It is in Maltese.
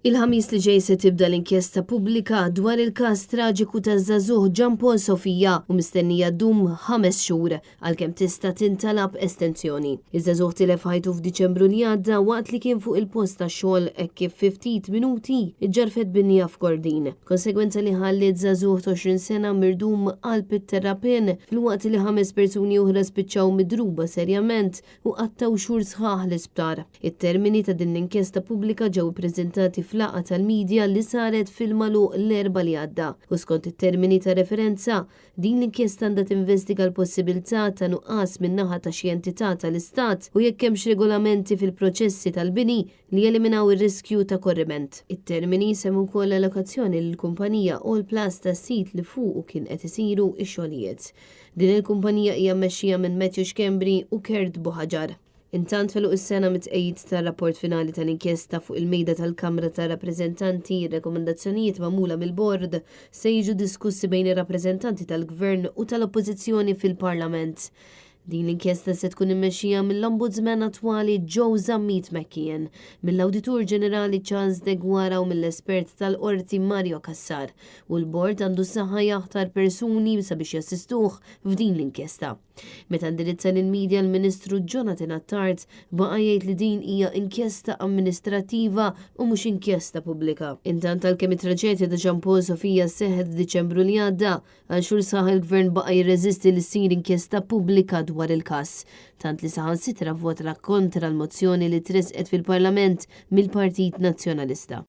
Il-Ħamis li ġej se tibda l-inkjesta pubblika dwar il-każ traġiku taż-żagħżugħ Jean Paul Sofia u mistennija ddum 5 xhur għalkemm tista' tintalab estensjoni. Iż-żagħżugħ tilef ħajtu f'Diċembru li għadda waqt li kien fuq il-post tax-xogħol hekk kif fi ftit minuti ġġarfet binja f'Kordin. Konsegwenza li ħalliet żagħżugħ ta' 20 sena mirdum qalb it-terrapien filwaqt li ħames persuni oħra spiċċaw midruba serjament u qattgħu xhur sħaħ l-isptar. It-termini ta' din l-inkjesta pubblika ġew ippreżentati f'laqgħa tal-midja li saret fil-magħluq l-Erbgħa li għadda u skont it-termini ta' referenza, din l-inkjesta għandha tinvestiga l-possibilità ta' nuqqas min-naħa ta' xi entità tal-Istat u jekk hemmx regolamenti fil-proċessi tal-bini li jeliminaw ir-riskju ta' korriment. It-termini jsemmu wkoll l-allokazzjoni lill-kumpanija Allplus tas-sit li fuqu kien qed isiru x-xogħlijiet. Din il-kumpanija hija mmexxija minn Matthew Schembri u Kurt Buhagiar. Intant f'għeluq is-sena mit-tqegħid tar-rapport finali tal-inkjesta fuq il-mejda tal-Kamra tar-Rappreżentanti, ir-rekomendazzjonijiet magħmula mill-Bord se jiġu diskussi bejn ir-rappreżentanti tal-Gvern u tal-Oppożizzjoni fil-Parlament. Din l-inkjesta se tkun immexxija mill-Ombudsman attwali Joe Zammit McKeon, mill-Awditur Ġenerali Charles Deguara u mill-espert tal-Qorti Mario Cassar u l-bord għandu s-saħħa jaħtar persuni sabiex jassistuh f'din l-inkjesta. Meta indirizza lill-media l-Ministru Jonathan Attard baqa' jgħid li din hija inkjesta amministrattiva u mhux inkjesta pubblika. Intant għalkemm it-traġedja ta' Jean Paul Sofia seħħet f'Diċembru li għadda, Għal xhur sħaħ il-Gvern baqa' jirreżisti li ssir inkjesta pubblika dwar il-każ, tant li saħansitra vvota kontra l-mozzjoni li tressqet fil-Parlament mill-Partit Nazzjonalista.